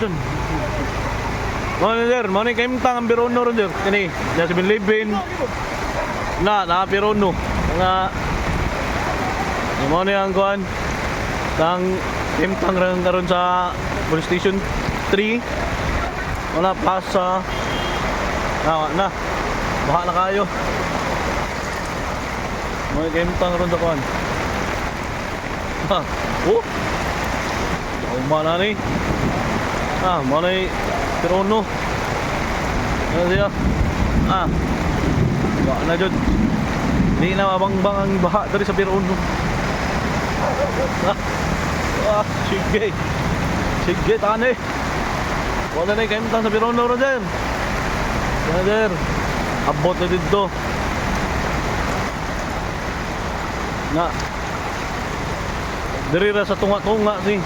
Dyan. Mo ni sir, mo ni kahimtang ang Birono ron, sir. Kani, diyan sa Bilibin. Na, na Birono. Mga mo ni ang kuan. Tang kahimtang ron karon sa Police Station 3. Wala pasa. Na, na. Baha na kayo. Mo ni kahimtang ron sa kuan. Ha. Oh. Uma na ni. Ah, mo ni Pirono. Ano siya? Ah. Wa na jud. Di na mabangbang ang baha diri sa Pirono. Ah. Ah, sige. Sige, tani. Wala na kahimtang sa Pirono ron, sir. Yan, sir. Abot na dito. Na. Diri ra sa tunga-tunga si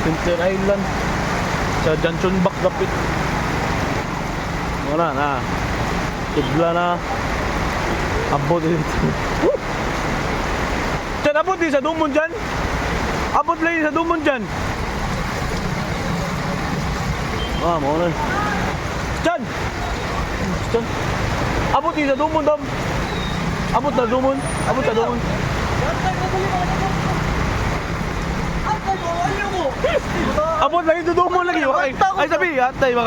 Center Island sa Junction Back dapit. Wala na. Tudla na. Abot dito. Woo! Diyan, abot din sa dumon dyan. Abot lang sa dumon dyan. Ah, mo na. Dyan! Dyan. Abot din sa dumon, dam. Abot na dumon. Abot na dumon. Abot lagi, dudumon lagi. Ay, sabi, atay, baka